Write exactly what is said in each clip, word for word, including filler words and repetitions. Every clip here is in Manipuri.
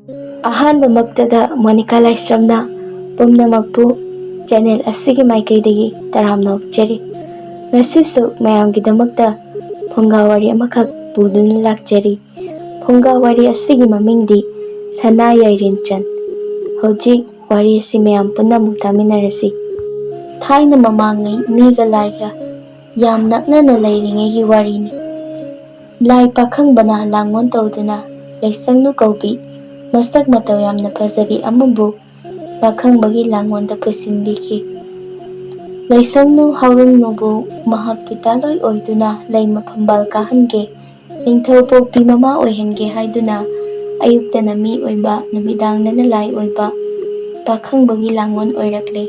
ꯑꯍꯥꯟꯕꯃꯛꯇꯗ ꯃꯣꯅꯤꯀꯥ ꯂꯥꯏꯁ꯭ꯔꯝꯅ ꯄꯨꯝꯅꯃꯛꯄꯨ ꯆꯦꯅꯦꯜ ꯑꯁꯤꯒꯤ ꯃꯥꯏꯀꯩꯗꯒꯤ ꯇꯔꯥꯝꯅ ꯑꯣꯛꯆꯔꯤ꯫ ꯉꯁꯤꯁꯨ ꯃꯌꯥꯝꯒꯤꯗꯃꯛꯇ ꯐꯨꯡꯒꯥ ꯋꯥꯔꯤ ꯑꯃꯈꯛ ꯄꯨꯗꯨꯅ ꯂꯥꯛꯆꯔꯤ꯫ ꯐꯨꯡꯒꯥ ꯋꯥꯔꯤ ꯑꯁꯤꯒꯤ ꯃꯃꯤꯡꯗꯤ ꯁꯅꯥ ꯌꯥꯏꯔꯦꯟꯆꯟ꯫ ꯍꯧꯖꯤꯛ ꯋꯥꯔꯤ ꯑꯁꯤ ꯃꯌꯥꯝ ꯄꯨꯟꯅ ꯑꯃꯨꯛ ꯇꯥꯃꯤꯟꯅꯔꯁꯤ꯫ ꯊꯥꯏꯅ ꯃꯃꯥꯡꯉꯩ ꯃꯤꯒ ꯂꯥꯏꯒ ꯌꯥꯝ ꯅꯛꯅꯅ ꯂꯩꯔꯤꯉꯩꯒꯤ ꯋꯥꯔꯤꯅꯤ꯫ ꯂꯥꯏ ꯄꯥꯈꯪꯕꯅ ꯂꯥꯡꯑꯣꯟ ꯇꯧꯗꯨꯅ ꯂꯩꯁꯪꯅꯨ ꯀꯧꯕꯤ ꯃꯁꯛ ꯃꯇꯧ ꯌꯥꯝꯅ ꯐꯖꯕꯤ ꯑꯃꯕꯨ ꯄꯥꯈꯪꯕꯒꯤ ꯂꯥꯡꯑꯣꯟꯗ ꯄꯨꯁꯤꯟꯕꯤꯈꯤ꯫ ꯂꯩꯁꯪꯅꯨ ꯍꯥꯎꯔꯪꯅꯨꯕꯨ ꯃꯍꯥꯛꯀꯤ ꯇꯥꯂꯣꯏ ꯑꯣꯏꯗꯨꯅ ꯂꯩ ꯃꯐꯝꯕꯥꯜ ꯀꯥꯍꯟꯒꯦ, ꯅꯤꯡꯊꯧ ꯄꯣꯛꯄꯤ ꯃꯃꯥ ꯑꯣꯏꯍꯟꯒꯦ ꯍꯥꯏꯗꯨꯅ ꯑꯌꯨꯛꯇꯅ ꯃꯤ ꯑꯣꯏꯕ, ꯅꯨꯃꯤꯗꯥꯡꯗꯅ ꯂꯥꯏ ꯑꯣꯏꯕ ꯄꯥꯈꯪꯕꯒꯤ ꯂꯥꯡꯑꯣꯟ ꯑꯣꯏꯔꯛꯂꯦ꯫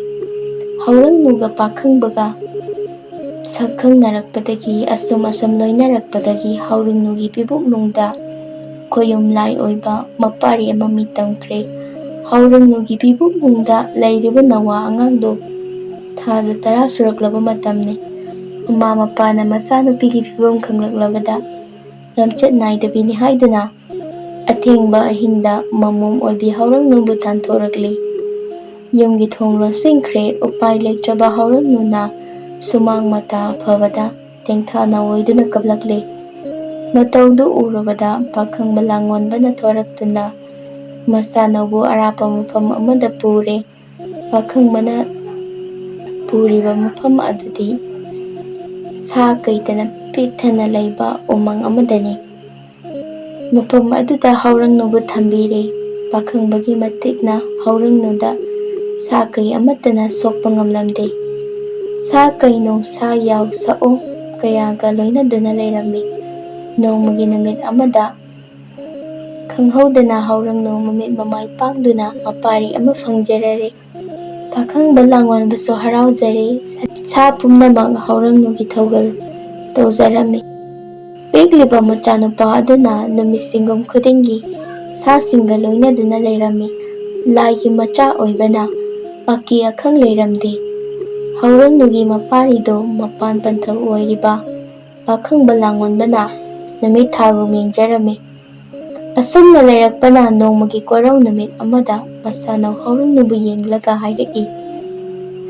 ꯍꯥꯎꯔꯪꯅꯨꯒ ꯄꯥꯈꯪꯕꯒ ꯁꯛ ꯈꯪꯅꯔꯛꯄꯗꯒꯤ, ꯑꯁꯨꯝ ꯑꯁꯨꯝ ꯂꯣꯏꯅꯔꯛꯄꯗꯒꯤ ꯍꯥꯎꯔꯪꯅꯨꯒꯤ ꯄꯤꯕꯨꯛꯅꯨꯡꯗ ꯈꯣꯌꯨꯝ ꯂꯥꯏ ꯑꯣꯏꯕ ꯃꯄꯥꯔꯤ ꯑꯃ ꯃꯤꯠ ꯇꯝꯈ꯭ꯔꯦ꯫ ꯍꯥꯎꯔꯪꯅꯨꯒꯤ ꯄꯤꯕꯨꯛꯅꯨꯡꯗ ꯂꯩꯔꯤꯕ ꯅꯋꯥ ꯑꯉꯥꯡꯗꯣ ꯊꯥꯖ ꯇꯔꯥ ꯁꯨꯔꯛꯂꯕ ꯃꯇꯝꯅꯤ꯫ ꯃꯃꯥ ꯃꯄꯥꯅ ꯃꯆꯥꯅꯨꯄꯤꯒꯤ ꯐꯤꯕꯝ ꯈꯪꯂꯛꯂꯕꯗ ꯂꯝꯆꯠ ꯅꯥꯏꯗꯕꯤꯅꯤ ꯍꯥꯏꯗꯨꯅ ꯑꯊꯦꯡꯕ ꯑꯍꯤꯡꯗ ꯃꯃꯣꯝ ꯑꯣꯏꯕꯤ ꯍꯥꯎꯔꯪꯅꯨꯕꯨ ꯇꯥꯟꯊꯣꯔꯛꯂꯤ꯫ ꯌꯨꯝꯒꯤ ꯊꯣꯡ ꯂꯣꯟꯁꯤꯟꯈ꯭ꯔꯦ꯫ ꯎꯄꯥꯏ ꯂꯩꯇ꯭ꯔꯕ ꯍꯥꯎꯔꯪꯅꯨꯅ ꯁꯨꯃꯥꯡ ꯃꯇꯥ ꯑꯐꯕꯗ ꯇꯦꯡꯊꯥ ꯅꯥꯑꯣꯏꯗꯨꯅ ꯀꯞꯂꯛꯂꯤ꯫ ꯃꯇꯧꯗꯨ ꯎꯔꯨꯕꯗ ꯄꯥꯈꯪꯕ ꯂꯥꯡꯑꯣꯟꯕꯅ ꯊꯣꯔꯛꯇꯨꯅ ꯃꯆꯥꯅꯨꯕꯨ ꯑꯔꯥꯞꯄ ꯃꯐꯝ ꯑꯃꯗ ꯄꯨꯔꯦ꯫ ꯄꯥꯈꯪꯕꯅ ꯄꯨꯔꯤꯕ ꯃꯐꯝ ꯑꯗꯨꯗꯤ ꯁꯥ ꯀꯩꯗꯅ ꯄꯤꯛ ꯊꯟꯅ ꯂꯩꯕ ꯎꯃꯪ ꯑꯃꯗꯅꯤ꯫ ꯃꯐꯝ ꯑꯗꯨꯗ ꯍꯥꯎꯔꯪꯅꯨꯕꯨ ꯊꯝꯕꯤꯔꯦ꯫ ꯄꯥꯈꯪꯕꯒꯤ ꯃꯇꯤꯛꯅ ꯍꯥꯎꯔꯪꯅꯨꯗ ꯁꯥ ꯀꯩ ꯑꯃꯠꯇꯅ ꯁꯣꯛꯄ ꯉꯝꯂꯝꯗꯦ꯫ ꯁꯥ ꯀꯩ, ꯅꯣꯡꯁꯥ, ꯌꯥꯎ, ꯁꯑꯣꯡ ꯀꯌꯥꯒ ꯂꯣꯏꯅꯗꯨꯅ ꯂꯩꯔꯝꯃꯤ꯫ ꯅꯣꯡꯃꯒꯤ ꯅꯨꯃꯤꯠ ꯑꯃꯗ ꯈꯪꯍꯧꯗꯅ ꯍꯥꯎꯔꯪꯅꯨ ꯃꯃꯤꯠ ꯃꯃꯥꯏ ꯄꯥꯡꯗꯨꯅ ꯃꯄꯥꯔꯤ ꯑꯃ ꯐꯪꯖꯔꯔꯦ꯫ ꯄꯥꯈꯪꯕ ꯂꯥꯡꯑꯣꯟꯕꯁꯨ ꯍꯔꯥꯎꯖꯔꯦ꯫ ꯁꯥ ꯄꯨꯝꯅꯃꯛ ꯍꯥꯎꯔꯪꯅꯨꯒꯤ ꯊꯧꯒꯜ ꯇꯧꯖꯔꯝꯃꯤ꯫ ꯄꯤꯛꯂꯤꯕ ꯃꯆꯥꯅꯨꯄꯥ ꯑꯗꯨꯅ ꯅꯨꯃꯤꯠ ꯁꯤꯡꯒꯨꯝ ꯈꯨꯗꯤꯡꯒꯤ ꯁꯥꯁꯤꯡꯒ ꯂꯣꯏꯅꯗꯨꯅ ꯂꯩꯔꯝꯃꯤ꯫ ꯂꯥꯏꯒꯤ ꯃꯆꯥ ꯑꯣꯏꯕꯅ ꯑꯀꯤ ꯑꯈꯪ ꯂꯩꯔꯝꯗꯦ꯫ ꯍꯥꯎꯔꯪꯅꯨꯒꯤ ꯃꯄꯥꯔꯤꯗꯣ ꯃꯄꯥꯟ ꯄꯟꯊꯧ ꯑꯣꯏꯔꯤꯕ ꯄꯥꯈꯪꯕ ꯂꯥꯡꯑꯣꯟꯕꯅ ꯅꯨꯃꯤꯠ ꯊꯥꯒꯨꯝ ꯌꯦꯡꯖꯔꯝꯃꯤ꯫ ꯑꯁꯨꯝꯅ ꯂꯩꯔꯛꯄꯅ ꯅꯣꯡꯃꯒꯤ ꯀꯣꯔꯧ ꯅꯨꯃꯤꯠ ꯑꯃꯗ ꯃꯁꯥꯅꯧ ꯍꯥꯎꯔꯪꯅꯨꯕꯨ ꯌꯦꯡꯂꯒ ꯍꯥꯏꯔꯛꯏ,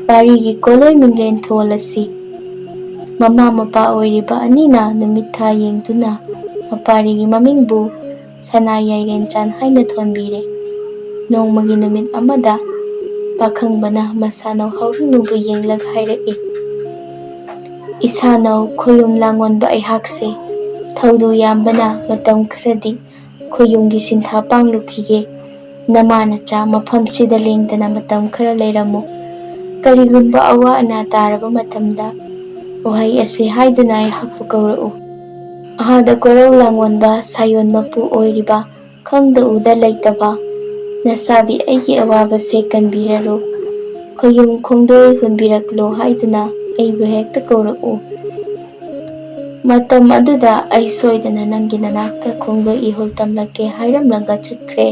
"ꯄꯥꯔꯤꯒꯤ ꯀꯣꯂꯣꯏ ꯃꯤꯡꯂꯦꯟ ꯊꯣꯜ ꯑꯁꯤ ꯃꯃꯥ ꯃꯄꯥ ꯑꯣꯏꯔꯤꯕ ꯑꯅꯤꯅ ꯅꯨꯃꯤꯠ ꯊꯥ ꯌꯦꯡꯗꯨꯅ ꯃꯄꯥꯔꯤꯒꯤ ꯃꯃꯤꯡꯕꯨ ꯁꯅꯥ ꯌꯥꯏꯔꯦꯟꯆꯥꯟ ꯍꯥꯏꯅ ꯊꯣꯟꯕꯤꯔꯦ꯫" ꯅꯣꯡꯃꯒꯤ ꯅꯨꯃꯤꯠ ꯑꯃꯗ ꯄꯥꯈꯪꯕꯅ ꯃꯁꯥꯅꯧ ꯍꯥꯎꯔꯪꯅꯨꯕꯨ ꯌꯦꯡꯂꯒ ꯍꯥꯏꯔꯛꯏ, "ꯏꯁꯥꯅꯧ ꯈꯣꯌꯨꯝ ꯂꯥꯡꯑꯣꯟꯕ ꯑꯩꯍꯥꯛꯁꯦ ꯊꯧꯗꯨ ꯌꯥꯝꯕꯅ ꯃꯇꯝ ꯈꯔꯗꯤ ꯈꯣꯌꯨꯝꯒꯤ ꯁꯤꯟꯊꯥ ꯄꯥꯡꯂꯨꯈꯤꯒꯦ꯫ ꯅꯃꯥ ꯅꯆꯥ ꯃꯐꯝꯁꯤꯗ ꯂꯦꯡꯗꯅ ꯃꯇꯝ ꯈꯔ ꯂꯩꯔꯝꯃꯨ꯫ ꯀꯔꯤꯒꯨꯝꯕ ꯑꯋꯥ ꯑꯅꯥ ꯇꯥꯔꯕ ꯃꯇꯝꯗ ꯎꯍꯩ ꯑꯁꯤ ꯍꯥꯏꯗꯨꯅ ꯑꯩꯍꯥꯛꯄꯨ ꯀꯧꯔꯛꯎ꯫" ꯑꯍꯥꯗ ꯀꯣꯔꯧ ꯂꯥꯡꯑꯣꯟꯕ ꯁꯥꯌꯣꯟ ꯃꯄꯨ ꯑꯣꯏꯔꯤꯕ ꯈꯪꯗ ꯎꯗ ꯂꯩꯇꯕ ꯅꯁꯥꯕꯤ ꯑꯩꯒꯤ ꯑꯋꯥꯕꯁꯦ ꯀꯟꯕꯤꯔꯔꯨ꯫ ꯈꯣꯌꯨꯝ ꯈꯣꯡꯗꯣꯏ ꯍꯨꯟꯕꯤꯔꯛꯂꯣ ꯍꯥꯏꯗꯨꯅ ꯑꯩꯕꯨ ꯍꯦꯛꯇ ꯀꯧꯔꯛꯎ꯫ ꯃꯇꯝ ꯑꯗꯨꯗ ꯑꯩ ꯁꯣꯏꯗꯅ ꯅꯪꯒꯤ ꯅꯅꯥꯛꯇ ꯈꯣꯡꯗꯣꯏ ꯏꯍꯨꯜ ꯇꯝꯂꯛꯀꯦ ꯍꯥꯏꯔꯝꯂꯒ ꯆꯠꯈ꯭ꯔꯦ꯫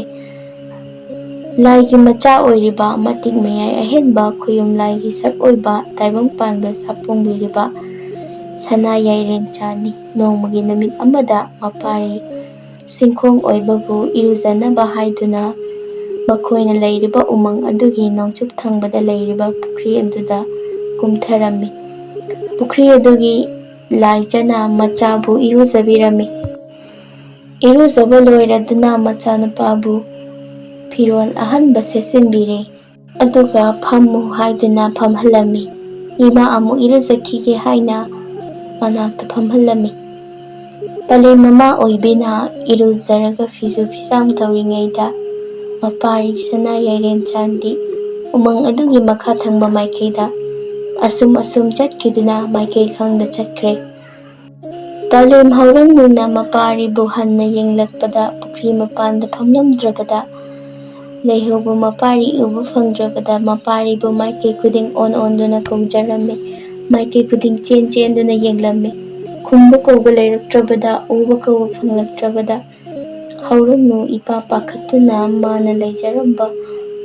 ꯂꯥꯏꯒꯤ ꯃꯆꯥ ꯑꯣꯏꯔꯤꯕ ꯃꯇꯤꯛ ꯃꯌꯥꯏ ꯑꯍꯦꯟꯕ ꯈꯣꯌꯨꯝ ꯂꯥꯏꯒꯤ ꯁꯛ ꯑꯣꯏꯕ ꯇꯥꯏꯕꯪ ꯄꯥꯟꯕ ꯁꯥꯐꯣꯡꯕꯤꯔꯤꯕ ꯁꯅꯥ ꯌꯥꯏꯔꯦꯟ ꯆꯥꯅꯤ꯫ ꯅꯣꯡꯃꯒꯤ ꯅꯨꯃꯤꯠ ꯑꯃꯗ ꯃꯄꯥꯔꯤ ꯁꯤꯡꯈꯣꯡ ꯑꯣꯏꯕꯕꯨ ꯏꯔꯨꯖꯅꯕ ꯍꯥꯏꯗꯨꯅ ꯃꯈꯣꯏꯅ ꯂꯩꯔꯤꯕ ꯎꯃꯪ ꯑꯗꯨꯒꯤ ꯅꯣꯡꯆꯨꯞ ꯊꯪꯕꯗ ꯂꯩꯔꯤꯕ ꯄꯨꯈ꯭ꯔꯤ ꯑꯗꯨꯗ ꯀꯨꯝꯊꯔꯝꯃꯤ꯫ ꯄꯨꯈ꯭ꯔꯤ ꯑꯗꯨꯒꯤ ꯂꯥꯏꯖꯅ ꯃꯆꯥꯕꯨ ꯏꯔꯨꯖꯕꯤꯔꯝꯃꯤ꯫ ꯏꯔꯨꯖꯕ ꯂꯣꯏꯔꯗꯨꯅ ꯃꯆꯥꯅꯨꯄꯥꯕꯨ ꯐꯤꯔꯣꯜ ꯑꯍꯟꯕ ꯁꯦꯠꯆꯤꯟꯕꯤꯔꯦ꯫ ꯑꯗꯨꯒ ꯐꯝꯃꯨ ꯍꯥꯏꯗꯨꯅ ꯐꯝꯍꯜꯂꯝꯃꯤ꯫ "ꯏꯃꯥ ꯑꯃꯨꯛ ꯏꯔꯨꯖꯈꯤꯒꯦ" ꯍꯥꯏꯅ ꯃꯅꯥꯛꯇ ꯐꯝꯍꯜꯂꯝꯃꯤ꯫ ꯄꯂꯦꯝ ꯃꯃꯥ ꯑꯣꯏꯕꯤꯅ ꯏꯔꯨꯖꯔꯒ ꯐꯤꯁꯨ ꯐꯤꯖꯥꯝ ꯇꯧꯔꯤꯉꯩꯗ ꯃꯄꯥꯔꯤ ꯁꯅꯥ ꯌꯥꯏꯔꯦꯟ ꯆꯥꯟꯗꯤ ꯎꯃꯪ ꯑꯗꯨꯒꯤ ꯃꯈꯥ ꯊꯪꯕ ꯃꯥꯏꯀꯩꯗ ꯑꯁꯨꯝ ꯑꯁꯨꯝ ꯆꯠꯈꯤꯗꯨꯅ ꯃꯥꯏꯀꯩ ꯈꯪꯗ ꯆꯠꯈ꯭ꯔꯦ꯫ ꯄꯂꯦꯝ ꯍꯥꯎꯔꯪꯅꯨꯅ ꯃꯄꯥꯔꯤꯕꯨ ꯍꯟꯅ ꯌꯦꯡꯂꯛꯄꯗ ꯄꯨꯈ꯭ꯔꯤ ꯃꯄꯥꯟꯗ ꯐꯝꯂꯝꯗ꯭ꯔꯕꯗ ꯂꯩꯍꯧꯕ ꯃꯄꯥꯔꯤ ꯎꯕ ꯐꯪꯗ꯭ꯔꯕꯗ ꯃꯄꯥꯔꯤꯕꯨ ꯃꯥꯏꯀꯩ ꯈꯨꯗꯤꯡ ꯑꯣꯟ ꯑꯣꯟꯗꯨꯅ ꯀꯧꯖꯔꯝꯃꯤ꯫ ꯃꯥꯏꯀꯩ ꯈꯨꯗꯤꯡ ꯆꯦꯟ ꯆꯦꯟꯗꯨꯅ ꯌꯦꯡꯂꯝꯃꯤ꯫ ꯈꯨꯝꯕ ꯀꯧꯕ ꯂꯩꯔꯛꯇ꯭ꯔꯕꯗ, ꯎꯕ ꯀꯧꯕ ꯐꯪꯂꯛꯇ꯭ꯔꯕꯗ ꯍꯥꯎꯔꯪꯅꯨ ꯏꯄꯥ ꯄꯥꯈꯠꯇꯨꯅ ꯃꯥꯅ ꯂꯩꯖꯔꯝꯕ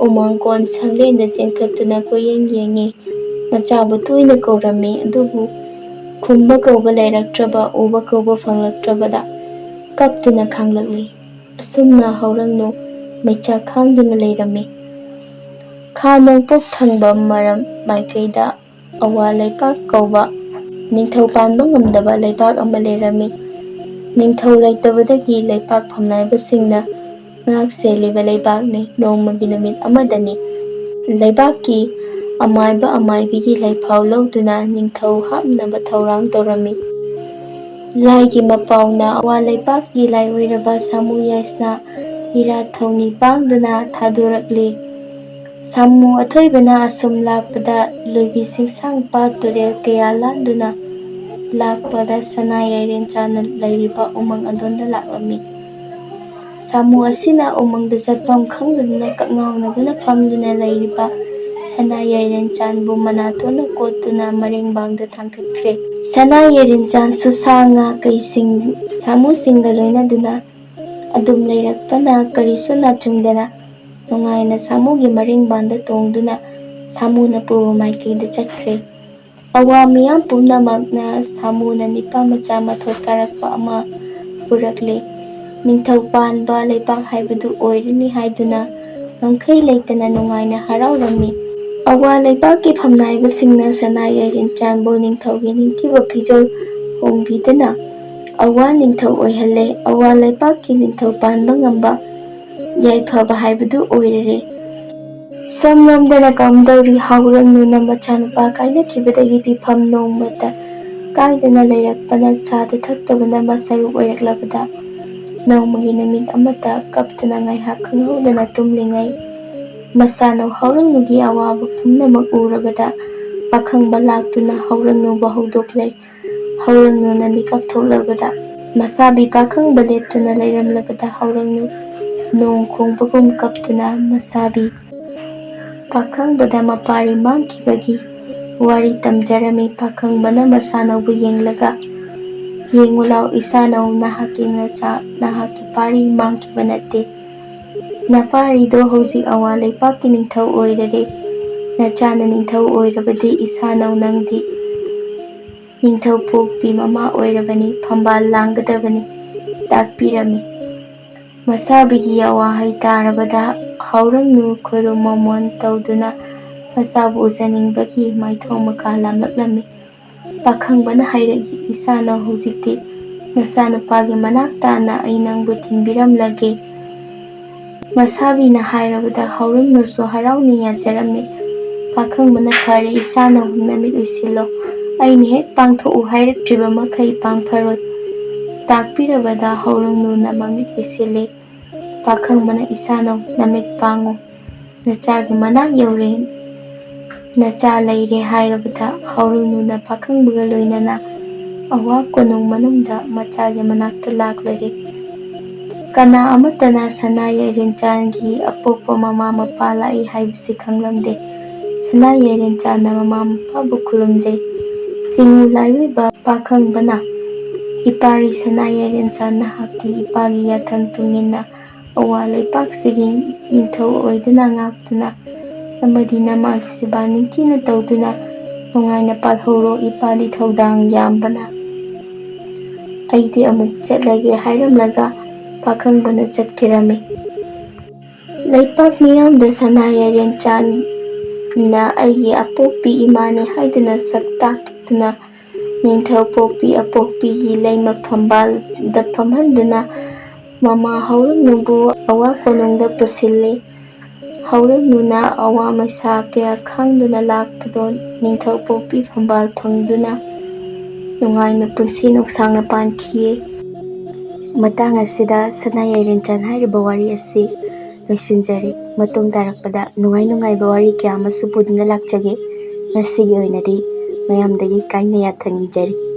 ꯎꯃꯪ ꯀꯣꯟ ꯁꯪꯂꯦꯟꯗ ꯆꯦꯟꯈꯠꯇꯨꯅ ꯀꯣꯏꯌꯦꯡ ꯌꯦꯡꯉꯤ꯫ ꯃꯆꯥꯕꯨ ꯇꯣꯏꯅ ꯀꯧꯔꯝꯃꯤ, ꯑꯗꯨꯕꯨ ꯈꯨꯝꯕ ꯀꯧꯕ ꯂꯩꯔꯛꯇ꯭ꯔꯕ, ꯎꯕ ꯀꯧꯕ ꯐꯪꯂꯛꯇ꯭ꯔꯕꯗ ꯀꯞꯇꯨꯅ ꯈꯥꯡꯂꯛꯂꯤ꯫ ꯑꯁꯨꯝꯅ ꯍꯧꯔꯛꯅꯨ ꯃꯩꯆꯥꯛ ꯈꯥꯡꯗꯨꯅ ꯂꯩꯔꯝꯃꯤ꯫ ꯈꯥ ꯅꯣꯡꯄꯣꯛ ꯊꯪꯕ ꯃꯔꯝ ꯃꯥꯏꯀꯩꯗ ꯑꯋꯥ ꯂꯩꯄꯥꯛ ꯀꯧꯕ ꯅꯤꯡꯊꯧ ꯄꯥꯟꯕ ꯉꯝꯗꯕ ꯂꯩꯕꯥꯛ ꯑꯃ ꯂꯩꯔꯝꯃꯤ꯫ ꯅꯤꯡꯊꯧ ꯂꯩꯇꯕꯗꯒꯤ ꯂꯩꯄꯥꯛ ꯐꯝꯅꯥꯏꯕꯁꯤꯡꯅ ꯉꯥꯛ ꯁꯦꯜꯂꯤꯕ ꯂꯩꯕꯥꯛꯅꯤ꯫ ꯅꯣꯡꯃꯒꯤ ꯅꯨꯃꯤꯠ ꯑꯃꯗꯅꯤ ꯂꯩꯕꯥꯛꯀꯤ ꯑꯃꯥꯏꯕ ꯑꯃꯥꯏꯕꯤꯒꯤ ꯂꯩꯐꯥꯎ ꯂꯧꯗꯨꯅ ꯅꯤꯡꯊꯧ ꯍꯥꯞꯅꯕ ꯊꯧꯔꯥꯡ ꯇꯧꯔꯝꯃꯤ꯫ ꯂꯥꯏꯒꯤ ꯃꯄꯥꯎꯅ ꯑꯋꯥ ꯂꯩꯄꯥꯛꯀꯤ ꯂꯥꯏ ꯑꯣꯏꯔꯕ ꯁꯥꯃꯨ ꯌꯥꯏꯁꯅꯥ ꯏꯔꯥꯠ ꯊꯧꯅꯤ ꯄꯥꯡꯗꯨꯅ ꯊꯥꯗꯣꯔꯛꯂꯤ꯫ ꯁꯥꯃꯨ ꯑꯊꯣꯏꯕꯅ ꯑꯁꯨꯝ ꯂꯥꯛꯄꯗ ꯂꯣꯏꯕꯤ ꯁꯤꯡꯁꯥꯡ ꯄꯥꯠ ꯇꯨꯔꯦꯜ ꯀꯌꯥ ꯂꯥꯟꯗꯨꯅ ꯂꯥꯛꯄꯗ ꯁꯅꯥ ꯌꯥꯏꯔꯦꯟ ꯆꯥꯟꯅ ꯂꯩꯔꯤꯕ ꯎꯃꯪ ꯑꯗꯣꯝꯗ ꯂꯥꯛꯂꯝꯃꯤ꯫ ꯁꯥꯃꯨ ꯑꯁꯤꯅ ꯎꯃꯪꯗ ꯆꯠꯐꯝ ꯈꯪꯗꯗꯨꯅ ꯀꯛꯉꯥꯎꯅꯗꯨꯅ ꯐꯝꯗꯨꯅ ꯂꯩꯔꯤꯕ ꯁꯅꯥ ꯌꯥꯏꯔꯦꯟ ꯆꯥꯟꯕꯨ ꯃꯅꯥꯇꯣꯟꯅ ꯀꯣꯠꯇꯨꯅ ꯃꯔꯦꯡꯕꯥꯡꯗ ꯊꯥꯡꯒꯠꯈ꯭ꯔꯦ꯫ ꯁꯅꯥ ꯌꯥꯏꯔꯦꯟ ꯆꯥꯟꯁꯨ ꯁꯥ ꯉꯥ ꯀꯩꯁꯤꯡ ꯁꯥꯃꯨꯁꯤꯡꯒ ꯂꯣꯏꯅꯗꯨꯅ ꯑꯗꯨꯝ ꯂꯩꯔꯛꯄꯅ ꯀꯔꯤꯁꯨ ꯅꯥꯆꯨꯡꯗꯅ ꯅꯨꯡꯉꯥꯏꯅ ꯁꯥꯃꯨꯒꯤ ꯃꯔꯦꯡꯕꯥꯟꯗ ꯇꯣꯡꯗꯨꯅ ꯁꯥꯃꯨꯅ ꯄꯨꯕ ꯃꯥꯏꯀꯩꯗ ꯆꯠꯈ꯭ꯔꯦ꯫ ꯑꯋꯥ ꯃꯤꯌꯥꯝ ꯄꯨꯝꯅꯃꯛꯅ ꯁꯥꯃꯨꯅ ꯅꯤꯄꯥ ꯃꯆꯥ ꯃꯊꯣꯏ ꯀꯥꯔꯛꯄ ꯑꯃ ꯄꯨꯔꯛꯂꯦ꯫ ꯅꯤꯡꯊꯧ ꯄꯥꯟꯕ ꯂꯩꯕꯥꯛ ꯍꯥꯏꯕꯗꯨ ꯑꯣꯏꯔꯅꯤ ꯍꯥꯏꯗꯨꯅ ꯉꯝꯈꯩ ꯂꯩꯇꯅ ꯅꯨꯡꯉꯥꯏꯅ ꯍꯔꯥꯎꯔꯝꯃꯤ꯫ ꯑꯋꯥ ꯂꯩꯕꯥꯛꯀꯤ ꯐꯝꯅꯥꯏꯕꯁꯤꯡꯅ ꯁꯅꯥ ꯌꯥꯏꯔꯦꯟ ꯆꯥꯟꯕꯨ ꯅꯤꯡꯊꯧꯒꯤ ꯅꯤꯡꯊꯤꯕ ꯐꯤꯖꯣꯜ ꯍꯣꯡꯕꯤꯗꯨꯅ ꯑꯋꯥ ꯅꯤꯡꯊꯧ ꯑꯣꯏꯍꯜꯂꯦ꯫ ꯑꯋꯥ ꯂꯩꯕꯥꯛꯀꯤ ꯅꯤꯡꯊꯧ ꯄꯥꯟꯕ ꯉꯝꯕ ꯌꯥꯏꯐꯕ ꯍꯥꯏꯕꯗꯨ ꯑꯣꯏꯔꯔꯦ꯫ ꯁꯝꯂꯣꯝꯗꯅ ꯀꯝꯗꯧꯔꯤ ꯍꯥꯎꯔꯪꯅꯨꯅ ꯃꯆꯥꯅꯨꯄꯥ ꯀꯥꯏꯅꯈꯤꯕꯗꯒꯤ ꯐꯤꯐꯝ ꯅꯣꯡꯃꯇ ꯀꯥꯏꯗꯅ ꯂꯩꯔꯛꯄꯅ ꯆꯥꯗ ꯊꯛꯇꯕꯅ ꯃꯁꯥ ꯁꯔꯨꯛ ꯑꯣꯏꯔꯛꯂꯕꯗ ꯅꯣꯡꯃꯒꯤ ꯅꯨꯃꯤꯠ ꯑꯃꯇ ꯀꯞꯇꯨꯅ ꯉꯥꯏꯍꯥꯛ ꯈꯪꯍꯧꯗꯅ ꯇꯨꯝꯂꯤꯉꯩ ꯃꯁꯥꯅꯧ ꯍꯥꯎꯔꯪꯅꯨꯒꯤ ꯑꯋꯥꯕ ꯄꯨꯝꯅꯃꯛ ꯎꯔꯕꯗ ꯄꯥꯈꯪꯕ ꯂꯥꯛꯇꯨꯅ ꯍꯥꯎꯔꯪꯅꯨꯕꯨ ꯍꯧꯗꯣꯛꯂꯦ꯫ ꯍꯥꯎꯔꯪꯅꯨꯅ ꯃꯤꯀꯞ ꯊꯣꯛꯂꯕꯗ ꯃꯁꯥꯕꯤ ꯄꯥꯈꯪꯕ ꯂꯦꯞꯇꯨꯅ ꯂꯩꯔꯝꯂꯕꯗ ꯍꯥꯎꯔꯪꯅꯨ ꯅꯣꯡ ꯈꯣꯡꯕꯒꯨꯝ ꯀꯞꯇꯨꯅ ꯃꯁꯥꯕꯤ ꯄꯥꯈꯪꯕꯗ ꯃꯄꯥꯔꯤ ꯃꯥꯡꯈꯤꯕꯒꯤ ꯋꯥꯔꯤ ꯇꯝꯖꯔꯝꯃꯤ꯫ ꯄꯥꯈꯪꯕꯅ ꯃꯁꯥꯅꯧꯕꯨ ꯌꯦꯡꯂꯒ, "ꯌꯦꯡꯉꯨ ꯂꯥꯎ ꯏꯁꯥꯅꯧ, ꯅꯍꯥꯛꯀꯤ ꯅꯆꯥ, ꯅꯍꯥꯛꯀꯤ ꯄꯥꯔꯤ ꯃꯥꯡꯈꯤꯕ ꯅꯠꯇꯦ꯫ ꯅꯄꯥꯔꯤꯗꯣ ꯍꯧꯖꯤꯛ ꯑꯋꯥ ꯂꯩꯄꯥꯛꯀꯤ ꯅꯤꯡꯊꯧ ꯑꯣꯏꯔꯔꯦ꯫ ꯅꯆꯥꯅ ꯅꯤꯡꯊꯧ ꯑꯣꯏꯔꯕꯗꯤ ꯏꯁꯥꯅꯧ ꯅꯪꯗꯤ ꯅꯤꯡꯊꯧ ꯄꯣꯛꯄꯤ ꯃꯃꯥ ꯑꯣꯏꯔꯕꯅꯤ, ꯐꯝꯕꯥꯜ ꯂꯥꯡꯒꯗꯕꯅꯤ" ꯇꯥꯛꯄꯤꯔꯝꯃꯤ꯫ ꯃꯁꯥꯕꯤꯒꯤ ꯑꯋꯥꯍꯩ ꯇꯥꯔꯕꯗ ꯍꯥꯎꯔꯪꯅꯨ ꯈꯣꯏꯔꯨꯝ ꯃꯣꯃꯣꯟ ꯇꯧꯗꯨꯅ ꯃꯆꯥꯕꯨ ꯎꯖꯅꯤꯡꯕꯒꯤ ꯃꯥꯏꯊꯣꯡ ꯃꯀꯥ ꯂꯥꯝꯂꯛꯂꯝꯃꯤ꯫ ꯄꯥꯈꯪꯕꯅ ꯍꯥꯏꯔꯛꯏ, "ꯏꯆꯥꯅ ꯍꯧꯖꯤꯛꯇꯤ ꯅꯆꯥꯅꯨꯄꯥꯒꯤ ꯃꯅꯥꯛ ꯇꯥꯅ ꯑꯩ ꯅꯪꯕꯨ ꯊꯤꯟꯕꯤꯔꯝꯂꯒꯦ꯫" ꯃꯁꯥꯕꯤꯅ ꯍꯥꯏꯔꯕꯗ ꯍꯥꯎꯔꯪꯅꯨꯁꯨ ꯍꯔꯥꯎꯅ ꯌꯥꯖꯔꯝꯃꯤ꯫ ꯄꯥꯈꯪꯕꯅ, "ꯐꯔꯦ, ꯏꯆꯥꯅ ꯅꯃꯤꯠ ꯎꯏꯁꯤꯜꯂꯣ꯫ ꯑꯩꯅ ꯍꯦꯛ ꯄꯥꯡꯊꯣꯛꯎ ꯍꯥꯏꯔꯛꯇ꯭ꯔꯤꯕ ꯃꯈꯩ ꯄꯥꯡꯐꯔꯣꯏ꯫" ꯇꯥꯛꯄꯤꯔꯕꯗ ꯍꯥꯎꯔꯪꯅꯨꯅ ꯃꯃꯤꯠ ꯎꯏꯁꯤꯜꯂꯤ꯫ ꯄꯥꯈꯪꯕꯅ, "ꯏꯆꯥꯅ ꯅꯃꯤꯠ ꯄꯥꯡꯉꯨ꯫ ꯅꯆꯥꯒꯤ ꯃꯅꯥꯛ ꯌꯧꯔꯦ, ꯅꯆꯥ ꯂꯩꯔꯦ" ꯍꯥꯏꯔꯕꯗ ꯍꯥꯎꯔꯪꯅꯨꯅ ꯄꯥꯈꯪꯕꯒ ꯂꯣꯏꯅꯅ ꯑꯋꯥ ꯀꯣꯅꯨꯡ ꯃꯅꯨꯡꯗ ꯃꯆꯥꯒꯤ ꯃꯅꯥꯛꯇ ꯂꯥꯛꯂꯔꯦ꯫ ꯀꯅꯥ ꯑꯃꯠꯇꯅ ꯁꯅꯥ ꯌꯥꯏꯔꯦꯟꯆꯥꯟꯒꯤ ꯑꯄꯣꯛꯄ ꯃꯃꯥ ꯃꯄꯥ ꯂꯥꯛꯏ ꯍꯥꯏꯕꯁꯤ ꯈꯪꯂꯝꯗꯦ꯫ ꯁꯅꯥ ꯌꯥꯏꯔꯦꯟꯆꯥꯟꯅ ꯃꯃꯥ ꯃꯄꯥꯕꯨ ꯈꯨꯔꯨꯝꯖꯩ꯫ ꯆꯤꯡꯉꯨ ꯂꯥꯏꯑꯣꯏꯕ ꯄꯥꯈꯪꯕꯅ, "ꯏꯄꯥꯔꯤ ꯁꯅꯥ ꯌꯥꯏꯔꯦꯟꯆꯥꯟ, ꯅꯍꯥꯛꯇꯤ ꯏꯄꯥꯒꯤ ꯌꯥꯊꯪ ꯇꯨꯡꯏꯟꯅ ꯑꯋꯥ ꯂꯩꯄꯥꯛꯁꯤꯒꯤ ꯅꯤꯡꯊꯧ ꯑꯣꯏꯗꯨꯅ ꯉꯥꯛꯇꯨꯅ ꯑꯃꯗꯤ ꯅꯃꯥꯒꯤ ꯁꯦꯕꯥ ꯅꯤꯡꯊꯤꯅ ꯇꯧꯗꯨꯅ ꯅꯨꯡꯉꯥꯏꯅ ꯄꯥꯜꯍꯧꯔꯣ꯫ ꯏꯄꯥꯗꯤ ꯊꯧꯗꯥꯡ ꯌꯥꯝꯕꯅ ꯑꯩꯗꯤ ꯑꯃꯨꯛ ꯆꯠꯂꯒꯦ" ꯍꯥꯏꯔꯝꯂꯒ ꯄꯥꯈꯪꯕꯅ ꯆꯠꯈꯤꯔꯝꯃꯤ꯫ ꯂꯩꯄꯥꯛ ꯃꯤꯌꯥꯝꯗ ꯁꯅꯥ ꯌꯥꯏꯔꯦꯟꯆꯥꯟꯅ ꯑꯩꯒꯤ ꯑꯄꯣꯛꯄꯤ ꯏꯃꯥꯅꯤ ꯍꯥꯏꯗꯨꯅ ꯁꯛ ꯇꯥꯛꯇꯨꯅ ꯅꯤꯡꯊꯧ ꯄꯣꯛꯄꯤ ꯑꯄꯣꯛꯄꯤꯒꯤ ꯂꯩꯃ ꯐꯝꯕꯥꯜꯗ ꯐꯝꯍꯟꯗꯨꯅ ꯃꯃꯥ ꯍꯥꯎꯔꯪꯅꯨꯕꯨ ꯑꯋꯥ ꯀꯣꯅꯨꯡꯗ ꯄꯨꯁꯤꯜꯂꯤ꯫ ꯍꯥꯎꯔꯪꯅꯨꯅ ꯑꯋꯥ ꯃꯩꯁꯥ ꯀꯌꯥ ꯈꯥꯡꯗꯨꯅ ꯂꯥꯛꯄꯗꯣ ꯅꯤꯡꯊꯧ ꯄꯣꯛꯄꯤ ꯐꯝꯕꯥꯜ ꯐꯪꯗꯨꯅ ꯅꯨꯡꯉꯥꯏꯅ ꯄꯨꯟꯁꯤ ꯅꯨꯡꯁꯥꯡꯅ ꯄꯥꯟꯈꯤꯌꯦ꯫ ꯃꯇꯥꯡ ꯑꯁꯤꯗ ꯁꯅꯥ ꯌꯥꯏꯔꯦꯟꯆꯥꯟ ꯍꯥꯏꯔꯤꯕ ꯋꯥꯔꯤ ꯑꯁꯤ ꯂꯣꯏꯁꯤꯟꯖꯔꯤ꯫ ꯃꯇꯨꯡ ꯇꯥꯔꯛꯄꯗ ꯅꯨꯡꯉꯥꯏ ꯅꯨꯡꯉꯥꯏꯕ ꯋꯥꯔꯤ ꯀꯌꯥ ꯑꯃꯁꯨ ꯄꯨꯗꯨꯅ ꯂꯥꯛꯆꯒꯦ꯫ ꯉꯁꯤꯒꯤ ꯑꯣꯏꯅꯗꯤ ꯃꯌꯥꯝꯗꯒꯤ ꯀꯥꯏꯅ ꯌꯥꯊꯪ ꯅꯤꯖꯔꯤ꯫